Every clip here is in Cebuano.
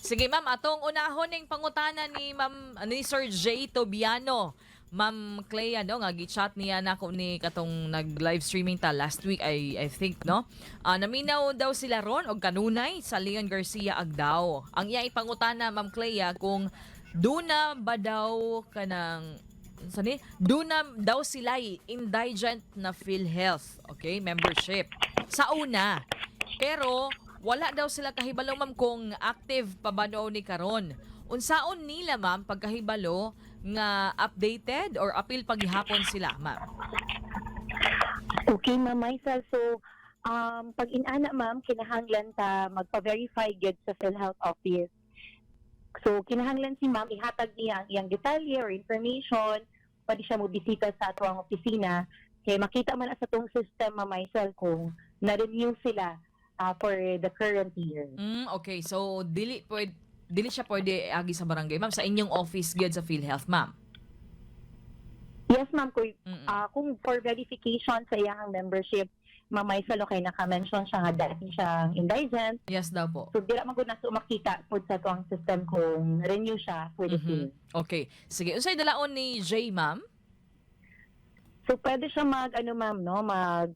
Sige, ma'am, atong unahon ning pangutana ni Ma'am ni Sir J Tobiano. Ma'am Clea, no, nga gi-chat niya nako ni katong nag live streaming ta last week, I think, no. Naminaw daw sila ron og kanunay sa Leon Garcia Agdao. Ang iya ipangutana, Ma'am Clea, kung duna ba daw kanang sa ni duna daw sila indigent na PhilHealth, okay, membership sa una. Pero wala daw sila kahibalo, ma'am, kung active pa ba daw ni karon. Unsaon nila, ma'am, pagkahibalo nga updated or apil paghihapon sila, ma'am? Okay, Ma'am Maisel. So, pag inana, ma'am, kinahanglan ta magpa-verify gyud sa PhilHealth office. So, kinahanglan si ma'am ihatag niya ang iyang detalye or information, pwede siya mo bisita sa atuang opisina kay makita man na sa atong system, Ma'am Maisel, kung na-renew sila for the current year. Okay. So dili siya pwede agi sa barangay, ma'am, sa inyong office gyud sa PhilHealth, ma'am? Yes, ma'am. Kung for verification sa iyang membership, Ma'am Maisel, okay, naka-mention siya nga dati siyang indigent. Yes daw po. So, dira man gud na so makita pud sa atuang system kung renew siya for the year. Okay. Sige, unsay dalaon ni Jay, ma'am? So pwede siya mag ano, ma'am, no, mag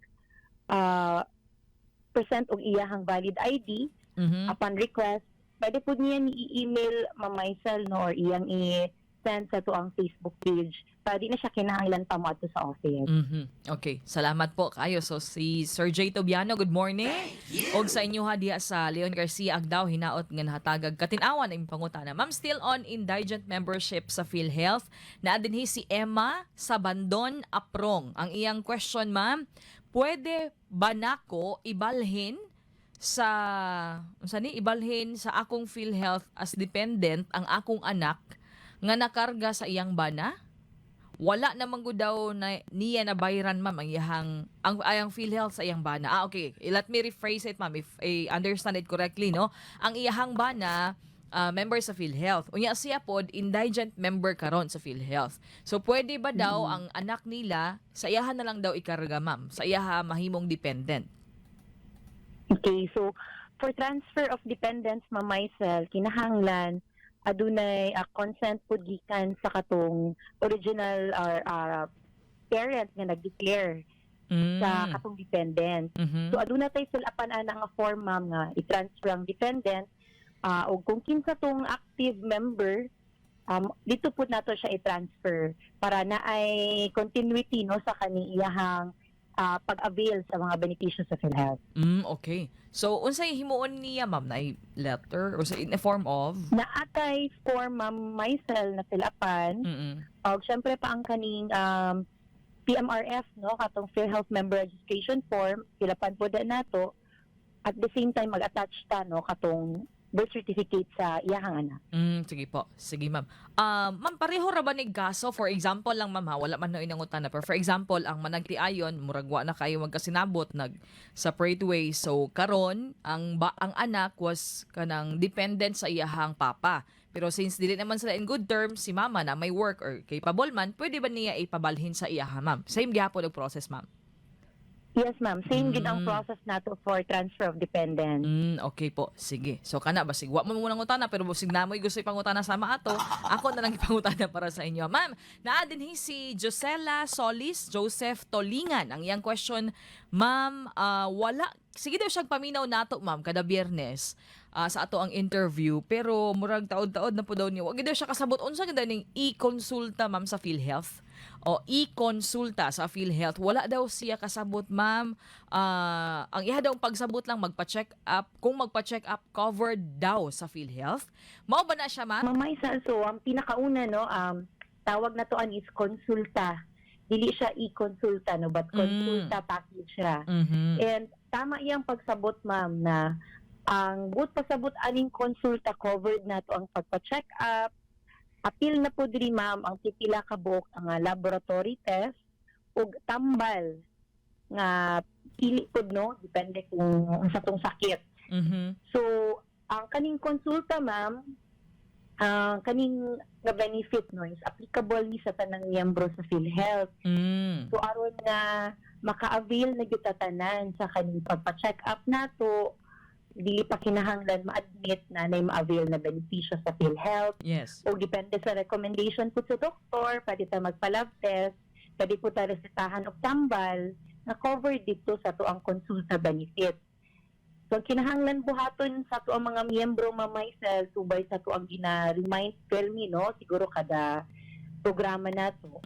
present og iyahang valid ID upon request. Pwede pud niya ni i-email, Ma'am Maisel, no, or iyang i-send sa atuang Facebook page. Para di na siya kinahanglan pa mo sa office. Okay, salamat po kayo. So si Sir Jay Tobiano, good morning. Og sa inyo ha diha sa Leon Garcia Agdao, hinaot nga nahatagag katin-awan ang pangutana. Ma'am, still on indigent membership sa PhilHealth, naa dinhi si Emma sa Bandon Aprong. Ang iyang question, ma'am, pwede ba nako ibalhin sa unsa ni ibalhin sa akong PhilHealth as dependent ang akong anak nga nakarga sa iyang bana? Wala naman gud daw na niya na bayran, ma'am, ang iyang ang ayang PhilHealth sa iyang bana. Ah, okay. Let me rephrase it, ma'am, if I understand it correctly, no. Ang iyahang bana member sa PhilHealth. Unya siya pod indigent member karon sa PhilHealth. So pwede ba daw ang anak nila sa iyaha na lang daw ikarga, ma'am? Sa iyaha mahimong dependent. Okay, so for transfer of dependents, Ma'am Maisel, kinahanglan adunay consent pud gikan sa katong original or parent nga nag-declare sa katong dependent. So aduna tay fill-upan ana nga form, ma'am, nga i-transfer ang dependent og kung kinsa tong active member, dito pud nato siya i-transfer para naay continuity, no, sa kaning iyahang pag-avail sa mga benepisyo sa PhilHealth. Okay. So unsay himuon niya, ma'am, na letter or sa in a form of? Naatay form, Ma'am Maisel, na fill-upan og syempre pa ang kaning PMRF, no, katong PhilHealth Member Registration Form, fill-upan po da nato. At the same time, mag-attach ta, no, katong birth certificate sa iyahang anak. Sige po. Sige, ma'am. Ma'am, pareho ra ba ni kaso? For example lang, ma'am, ha, wala man na inangutana. Pero for example, ang managtiayon, murag wa na kayo magkasinabot, nag separate ways. So, karon ang anak was kanang dependent sa iyahang papa. Pero since dili naman sila in good terms, si mama na may work or capable man, pwede ba niya ipabalhin sa iyaha, ma'am? Same gyapon og process, ma'am? Yes, ma'am. Same gid ang process nato for transfer of dependents. Okay po. Sige. So kana basig wa mo muna ngutana, pero basig namoy gusto ipangutana sama ato, ako na lang ipangutana para sa inyo. Ma'am, naa dinhi si Josela Solis Joseph Tolingan. Ang iyang question, ma'am, wala sige daw siyang paminaw nato, ma'am, kada Biyernes sa ato ang interview, pero murag taod-taod na po daw niya. Wa gid daw siya kasabot unsa gid ning e-consulta, ma'am, sa PhilHealth o e-consulta sa PhilHealth. Wala daw siya kasabot, ma'am. Ang iha daw pagsabot lang magpa-check up, kung magpa-check up covered daw sa PhilHealth. Mao ba na siya, ma'am? Ma'am Maisel, so ang pinakauna, no, tawag na to an is konsulta. Dili siya e-consulta, no, but konsulta package siya. And tama iyang pagsabot, ma'am, na ang buot pasabot aning konsulta, covered na to ang pagpa-check up. Apil na po diri, ma'am, ang pipila ka buok ang laboratory test ug tambal nga pili pod, no, depende kung unsa tong sakit. So, ang kaning konsulta, ma'am, ang kaning nga benefit, no, is applicable ni sa tanang miyembro sa PhilHealth. So aron nga maka-avail na gyud ta tanan sa kaning pagpa-check up nato Dili pa kinahanglan ma-admit na nay ma-avail na benepisyo sa PhilHealth. O depende sa recommendation po sa doktor, pwede ta magpa-lab test, pwede po ta resetahan og tambal na covered dito sa atoang konsulta benefit. So, ang kinahanglan buhaton sa atoang mga miyembro, Ma'am Maisel, subay sa atoang gina-remind permi, no? Siguro kada programa nato.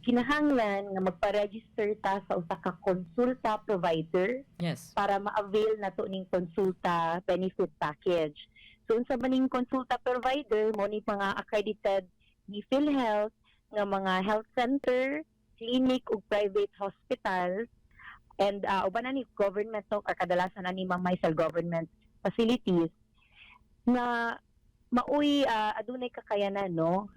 Kinahanglan nga magpa-register ta sa usa ka konsulta provider para ma-avail nato ning konsulta benefit package. So unsa man ning konsulta provider, mo ni mga accredited ni PhilHealth nga mga health center, clinic ug private hospitals and uban na ni government, no, or kadalasan na ni, Ma'am Maisel, government facilities na maoy adunay kakayanan, no,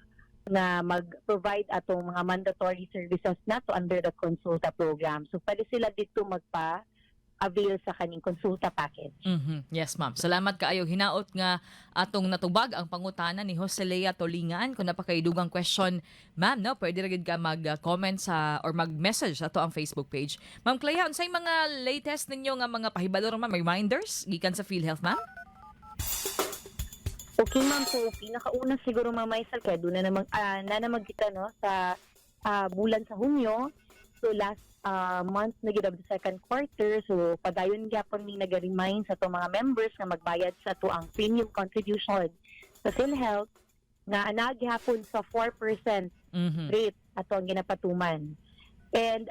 na mag-provide atong mga mandatory services nato under the Konsulta program. So pwede sila dito magpa avail sa kaning konsulta package. Yes, ma'am. Salamat kaayo. Hinaot nga atong natubag ang pangutana ni Joselea Tolingan. Kung naa pa kay dugang question, ma'am, no, pwede ra gid ka mag-comment sa or mag-message sa atoang Facebook page. Ma'am Clea, unsay mga latest ninyo nga mga pahibalo ron, ma'am, reminders gikan sa PhilHealth, ma'am? Okay, ma'am. So, pinakauna siguro, Ma'am Maisel, kaya doon na namang kita, no, sa bulan sa Hunyo. So, last month na gid of the second quarter. So, padayon gyapon mi nag-remind sa atong mga members nga magbayad sa atoang premium contribution sa PhilHealth nga naa gihapon sa 4% rate ato ang ginapatuman. And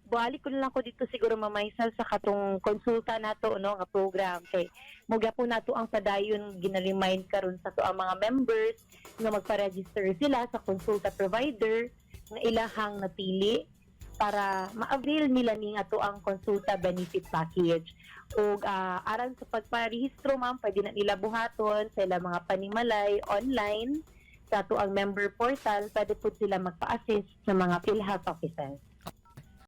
balik ko na lang ko dito siguro, Ma'am Maisel, sa katong konsulta nato, no, nga program kay mo gyapon nato ang padayon gina-remind karon sa atoang mga members nga magpa-register sila sa konsulta provider nga ilahang napili para ma-avail nila ning atoang konsulta benefit package. Ug aran sa pagparehistro, ma'am, pwede na nila buhaton sa ilang mga panimalay online sa atoang member portal, pwede po sila magpa-assist sa mga PhilHealth offices.